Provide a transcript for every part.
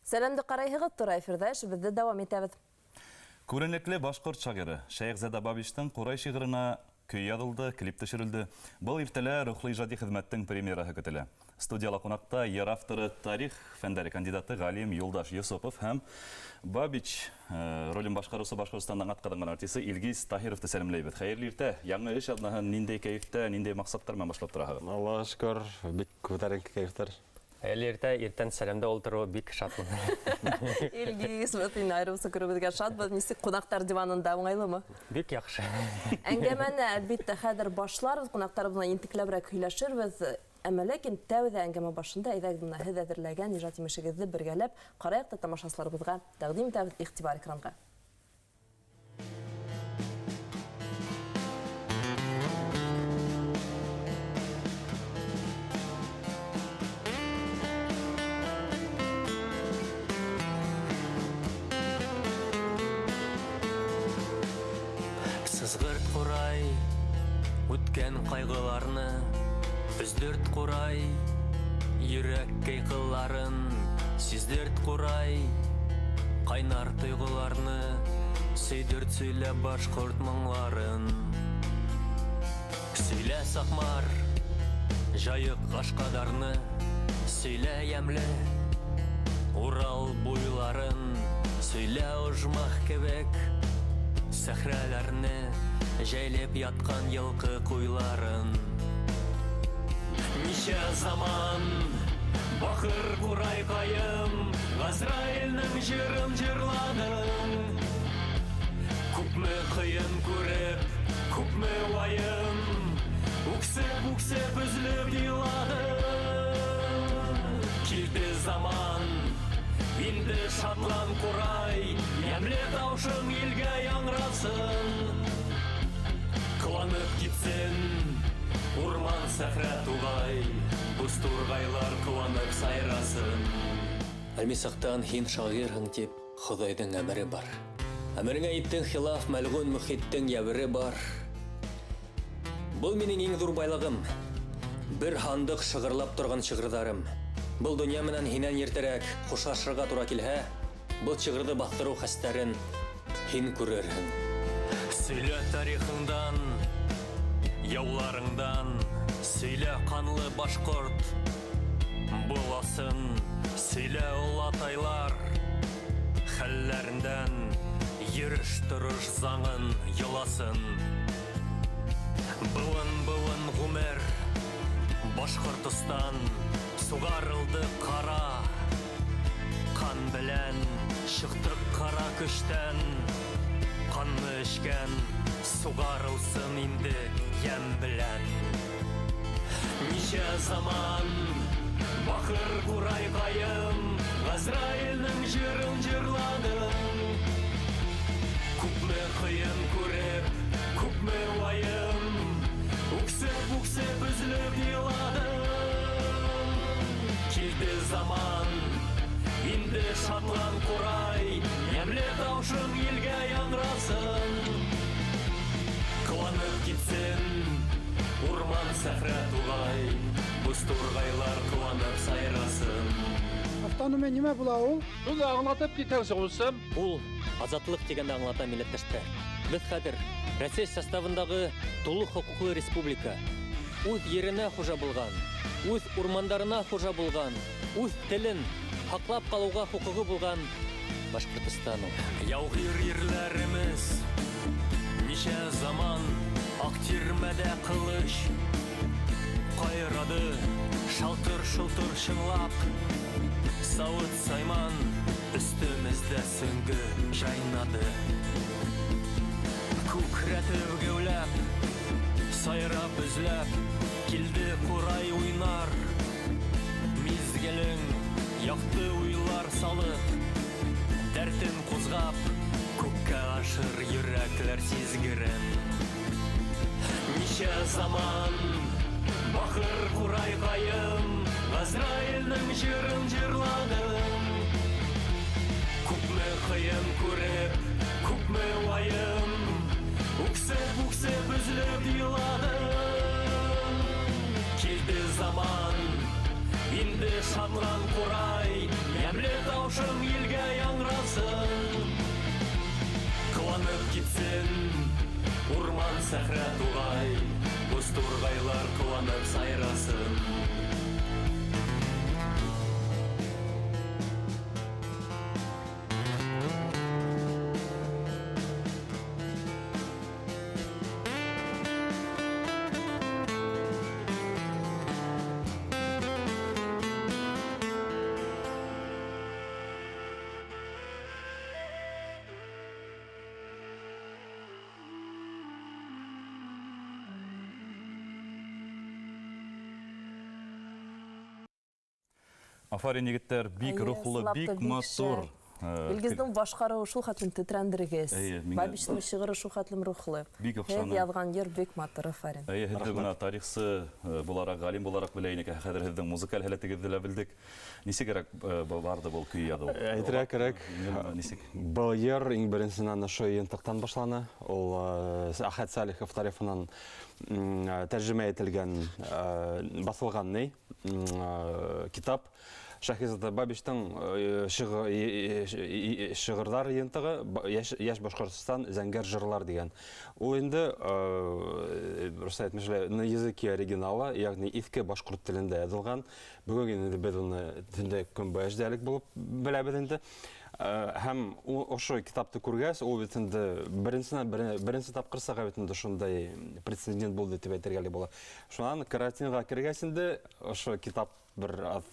Сәләмде ҡарайһығыҙ, тура эфирҙа эшебеҙҙе дауам итәбеҙ. Күренекле башҡорт шағиры Шәйехзада Бабичтың «Ҡурай» шиғырына көй яҙылды, клип төшөрөлдө. Был иртәлә рухлы ижади хеҙмәттең премьераһы көтөлә. Студияла ҡунаҡта йыр авторы, тарих фәндәре кандидаты ғалим Юлдаш Йосопов һәм Бабич ролен башҡарыусы Башҡортостандың атҡаҙанған артисы Илгиз Таһировты сәләмләйбеҙ. Хәйерле иртә! Яңы эш аҙнаһын ниндәй кәйефтә, ниндәй маҡсаттар менән башлап тораһығыҙ? Аллаға шөкөр, бик күтәренке кәйефтәр. Хәйерле иртә, иртән сәләмдә ултырыуы бик шатмын. Илгиз, беҙ һине айырыуса күреүебеҙгә шатбыҙ. Нисек ҡунаҡтар диванында, уңайлымы? Бик яҡшы. Әңгәмәне, әлбиттә, хәҙер башларбыҙ, ҡунаҡтарыбыҙ менән ентекләберәк һөйләшербеҙ. Әммә ләкин тәүҙә әңгәмә башында әйҙәгеҙ бына һеҙ әҙерләгән ижад емешегеҙҙе бергәләп ҡарайыҡ та тамашасыларыбыҙға тәҡдим итәбеҙ. Иғтибар экранға. Сызғырт ҡурай, үткән ҡайғыларны, өздерт ҡурай, йөрәк кәйҡылларын, сиздерт ҡурай, ҡайнар тойғоларны, сөйдерт сөйләп башҡорт моңларын. Сөйлә Саҡмар, Жайыҡ Ашҡадарны, сөйлә йәмле Урал буйларын, сөйлә ожмах кеүек сәхрәләрне, жәйләп ятҡан йылҡы ҡуйларын. Нисә заман бахыр ҡурайҡайым, Ғазраилдең йырын йырланың. Күпме ҡыйын күреп, күпме вайым, үксеп-үксеп өҙөлөп иланың. Килде заман, инде шатлан ҡурай, йәмле тауышың илгә яңрасын. Ҡыуанып китсен урман, сәхрә, туғай, боҙ турғайлар ҡыуанып сайрасын. Әлмисаҡтан һин шағирһың тип Хоҙайҙың әмере бар. Әмереңә иттең хилаф, мәлғүн мөхиттең йәбере бар. Был минең иң ҙур байлығым. Бер һандыҡ шығырлап торған шиғырҙарым. Был донъя менән һинән иртәрәк хушлашырға тура килһә, был шиғырҙы баҫтырыу хәстәрен һин күрерһең. Сөйлә тарихыңдан, яуларыңдан, сөйлә ҡанлы башҡорт буласын, сөйлә олатайлар хәлләрендән, йөрөш-торош заңын, йоласын. Быуын-быуын ғүмер Башҡортостан суғарылды ҡара ҡан белән, сыҡтыҡ ҡара көстән, ҡанны эскән суғарылсын инде йәм белән. Нисә заман бахыр ҡурайҡайым, Ғазраилдең йырын йырланың. Күпме ҡыйын күреп, күпме вайым, үксеп-үксеп өҙөлөп иланың. Килде заман, инде шатлан ҡурай, йәмле тауышың илгә яңрасын. Ҡыуанып китсен урман, сәхрә, туғай, боҙ турғайлар ҡыуанып сайрасын. Автономия нимә була ул? Шуны аңлатып китәүсе булсам. Ул азатлыҡ тигәнде аңлата, милләттәштәр. Беҙ хәҙер Рәсәй составындағы тулы хоҡуҡлы республика. Үҙ еренә хужа булған, үҙ урмандарына хужа булған, үҙ телен һаҡлап ҡалыуға хоҡуғы булған Башҡортостан ул. Яугир ирләремеҙ нисә заман аҡ тирмәдә ҡылыс ҡайрады, шалтыр-шылтыр шыңлап, сауыт сайман өҫтөмөҙҙә сөңгө жайнады. Күкрәтеп геүләп, сайрап эҙләп, килде ҡурай уйнар. Миҙгелең яҡты уйлар салып, дәртен ҡуҙғап, күккә ашыр йөрәкләр сизгерен. Нисә заман бахыр ҡурайҡайым, Ғазраилдең йырын йырланың. Күпме ҡыйын күреп, күпме вайым, үксеп-үксеп өҙөлөп иланың. Килде заман, инде шатлан ҡурай, йәмле тауышың Афарин, егеттәр, бик рухлы, бик матур. Илгиздең башҡарыуы шул хәтлем тетрәндергес. Бабичтың шиғыры шул хәтлем рухлы. Бик оҡшаны. Һеҙ яҙған йыр бик матур, афарин. Эйе, һеҙҙе бына тарихсы булараҡ, ғалим булараҡ белә инек, ә хәҙер һеҙҙең музыкаль һәләтегеҙҙе лә белдек. Нисегерәк барҙы был көй яҙыу? Әйтергә кәрәк. Нисек? Был йыр иң беренсенән ошо йыйынтыҡтан башлана. Ул Әхәт Салихов тарафынан тәржемә ителгән, баҫылған ни китап. Шәйхзада Бабичтың шиғырҙар йыйынтығы Йәш Башҡортостан зәңгәр жырлар дигән. Ул инде, русса әйтмешләй, на языке оригинала, ягъни иҫке башҡорт телендә яҙылған. Бөгөн инде беҙ уны төндә көнбайыш диалект булып беләбеҙ инде. Һәм ошо китапты күргәс, ул бит инде беренсе тапҡыр сыға бит инде шундай прецедент булды тип әйтергә лә була. Шунан карантинға кергәс инде ошо китап бер аҙ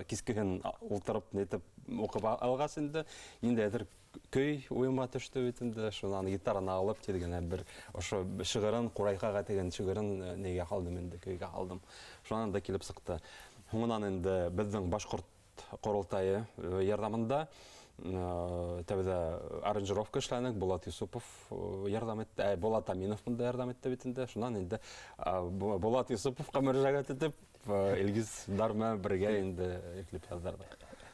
кискеһен ултырып нитеп уҡып алғас инде, ниндәйҙер көй уйыма төштө бит инде. Шунан гитараны алып тиҙ генә бер ошо шиғырын, Ҡурайҡаға тигән шиғырын нигә һалдым инде, көйгә һалдым. Шунан да килеп сыҡты. Һуңынан инде беҙҙең башҡорт ҡоролтайы ярҙамында тәүҙә аранжировка эшләнек, Булат Юсупов ярҙам итте, Булат Аминов бында ярҙам итте бит инде. Шунан инде Булат Юсуповҡа мөрәжәғәт итеп, Илгиз дар менән бергә инде клип яҙҙырҙыҡ.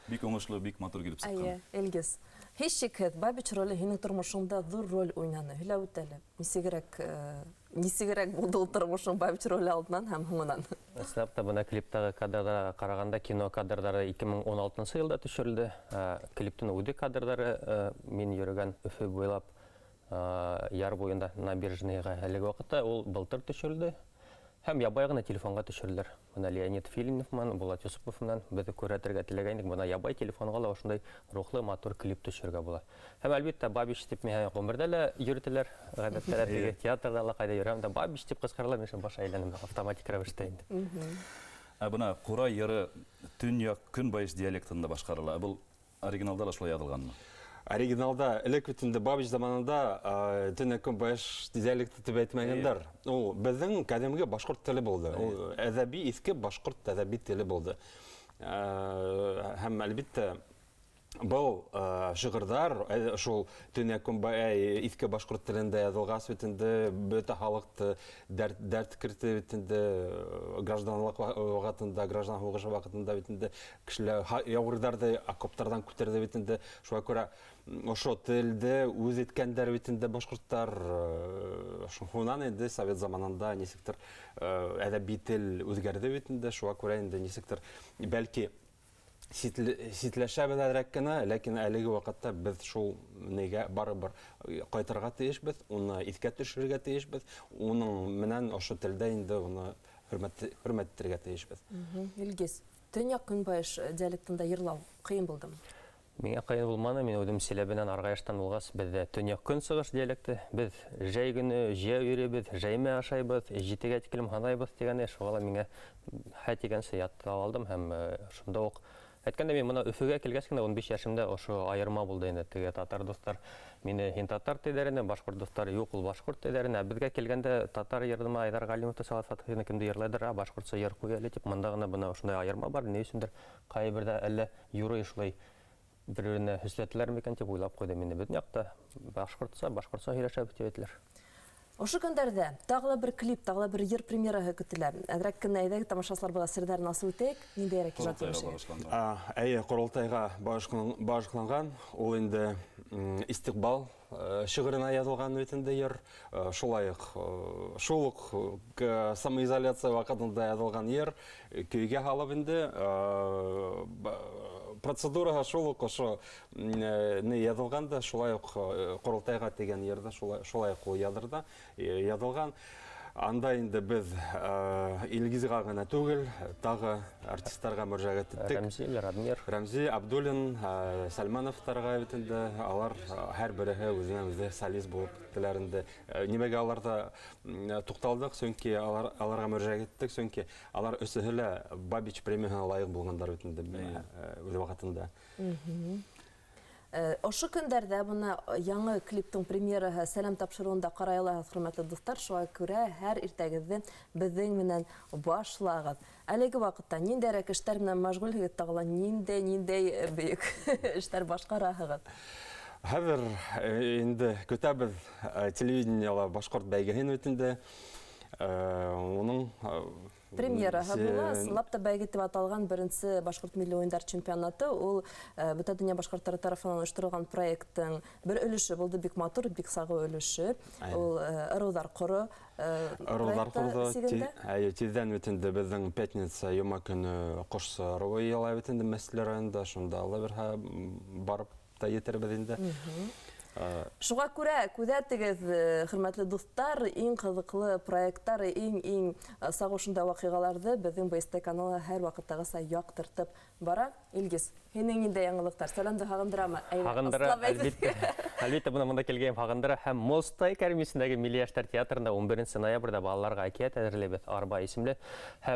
Бик уңышлы, бик матур килеп сыҡҡан. Эйе, Илгиз. Һис шикһеҙ, Бабич роле һинең тормошоңда ҙур роль уйнаны. Һөйләп үт әле. Нисегерәк булды ул тормошоң Бабич роле алдынан һәм һуңынан? Ысынлап та, бына клиптағы кадрҙарға ҡарағанда кино кадрҙары ике мең ун алтынсы йылда төшөрөлдө. Клиптың үҙе кадрҙары мин йөрөгән Өфө буйлап, яр буйында набережныйға әлеге ваҡытта ул былтыр төшөрөлдө. Һәм ябай ғына телефонға төшөрөлөр. Бына Леонид Филинов менән, Булат Юсупов менән беҙ күрһәтергә теләгәйнек. Бына ябай телефонға ла ошондай рухлы, матур клип төшөрөргә була. Һәм әлбиттә Бабич тип миңә ғүмерҙә лә йөрөтәләр, ғәҙәттә теге театрҙа ла ҡайҙа йөрөһәм дә Бабич тип ҡысҡыралар, мин шул баш әйләнәм автоматик рәүештә инде. Ә бына Ҡурай йыры төньяҡ көнбайыш диалектында башҡарыла. Ә был оригиналда ла шулай яҙылғанмы? Оригиналда элек бит инде Бабич заманында төньяҡ көнбайыш диалекты тип әйтмәгәндәр. Ул беҙҙең ҡәҙимге башҡорт теле булды. Ул әҙәби, иҫке башҡорт әҙәби теле булды. Һәм әлбиттә был шиғырҙар шул төньяҡ көнбайыш иҫке башҡорт телендә яҙылғас бит инде бөтә халыҡты дәрт керте бит инде гражданлыҡ ваҡытында, граждан һуғышы ваҡытында бит инде кешеләр яугирҙарҙы окоптарҙан күтәрҙе бит инде. Шуға күрә ошо телде үҙ иткәндәр бит инде башҡорттар. Шунан инде совет заманында нисектер әҙәби тел үҙгәрҙе бит инде. Шуға күрә инде нисектер бәлки ситләшәбеҙ әҙерәк кенә, ләкин әлеге ваҡытта беҙ шул нигә барыбер ҡайтырға тейешбеҙ, уны иҫкә төшөрөргә тейешбеҙ, уның менән ошо телдә инде уны хөрмәт итергә тейешбеҙ. Илгиз, төньяҡ көнбайыш диалектында йырлау ҡыйын булдымы? Миңә ҡыйын булманы, мин үҙем Силәбенән Арғаяштан булғас, беҙҙә төньяҡ көнсығыш диалекты, беҙ жәй көнө жәйәү йөрөйбөҙ, жәймә ашайбыҙ, жетегә тиклем һанайбыҙ тигәне, шуға ла миңә һә тигәнсе ятлап алдым һәм шунда уҡ әйткәндә мин бына Өфөгә килгәс кенә 15 йәшемдә ошо айырма булды инде. Теге татар дуҫтар мине һин татар тиҙәр ине, башҡорт дуҫтар юҡ, ул башҡорт тиҙәр ине. Ә беҙгә килгәндә татар йырҙымы, Айҙар Ғәлимов та Салауат Фәтхуллин кемде йырлайҙыр, ә башҡортса йыр ҡуй әле тип, мында ғына бына ошондай айырма бар. Ни өсөндөр ҡайһы берҙә әллә юрый шулай бер-беренә һөсләтеләр микән тип уйлап ҡуйҙым инде. Беҙҙең яҡта башҡортса һөйләшәбеҙ тип әйтәләр. Ошо көндәрҙә тағы ла бер клип, тағы ла бер йыр премьераһы көтөлә. Әҙерәк кенә әйҙәгеҙ тамашасылар быға серҙәрен асып үтәйек. Ниндәйерәк ижад Ҡоролтайға емеше? бағышланған. Эйе, ҡоролтайға бағышланған. Ул инде Истиҡбал шиғырына яҙылған бит инде йыр. Шулай уҡ шул уҡ самоизоляция ваҡытында яҙылған йыр көйгә һалып инде процедураға шул уҡ ошо ни яҙылған да, шулай уҡ ҡоролтайға тигән йырҙа шулай уҡ ул яҙылған. Анда инде беҙ Илгизға ғына түгел, тағы артисттарға мөрәжәғәт иттек. Рәмзи, Радмир. Рәмзи, Абдуллин, Сәлмәновтарға бит инде, алар һәр береһе үҙенән үҙе солист булып киттеләр инде. Нимәгә аларҙа туҡталдыҡ, сөнки аларға мөрәжәғәт иттек, сөнки алар өсөһө лә Бабич премияһына лайыҡ булғандар бит инде, үҙ ваҡытында. Ошо көндәрҙә бына яңы клиптың премьераһы Сәләм тапшырыуында ҡарай алаһығыҙ, хөрмәтле дуҫтар. Шуға күрә һәр иртәгеҙҙе беҙҙең менән башлағыҙ. Әлеге ваҡытта ниндәйерәк эштәр менән мәшғүлһегеҙ, тағы ла ниндәй-ниндәй бөйөк эштәр башҡараһығыҙ? Хәҙер инде көтәбеҙ телевидениела башҡорт бәйгеһен бит инде. Уның премьераһы була. Ысынлап та бәйге тип аталған беренсе башҡорт милли уйындар чемпионаты ул бөтә донъя башҡорттары тарафынан ойошторолған проекттың бер өлөшө булды, бик матур, бик сағыу өлөшө. Ул ырыуҙар ҡоро ырыуҙар ҡорҙо. Әйе, тиҙҙән бит инде беҙҙең пятница, йома көнө Ҡошсо ырыуы йыйыла бит инде Мәсле районында, шунда ла берһә барып та етербеҙ инде. Шуға күрә күҙәтегеҙ, хөрмәтле дуҫтар, иң ҡыҙыҡлы проекттар, иң-иң сағыу шундай ваҡиғаларҙы беҙҙең БСТ каналы һәр ваҡыттағыса яҡтыртып бара. Илгиз, һинең ниндәй яңылыҡтар? Сәләмде һағындырамы? Һағындыра, әлбиттә. Әлбиттә, бына бында килгәйем, һағындыра. Һәм Мостай Кәрим исемендәге Милли йәштәр театрында 11 ноябрҙә балаларға әкиәт әҙерләйбеҙ, Арба исемле.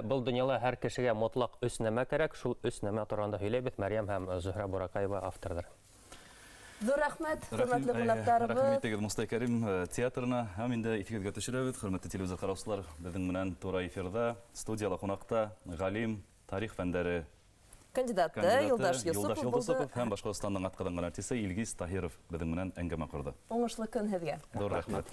Был донъяла һәр кешегә мотлаҡ өс нәмә кәрәк, шул өс нәмә тураһында һөйләйбеҙ. Мәрйәм һәм Зөһрә Буракаева авторҙар. Ҙур рәхмәт, хөрмәтле ҡунаҡтарыбыҙ. Рәхмәт итегеҙ Мостай Кәрим театрына һәм инде иҫегеҙгә төшөрәбеҙ, хөрмәтле телевизор ҡараусылар, беҙҙең менән тура эфирҙа, студияла ҡунаҡта ғалим, тарих фәндәре кандидаты Юлдаш Йосопов булды. Һәм Башҡортостандың атҡаҙанған артисы Илгиз Таһиров беҙҙең менән әңгәмә ҡорҙо. Уңышлы көн һеҙгә. Ҙур рәхмәт.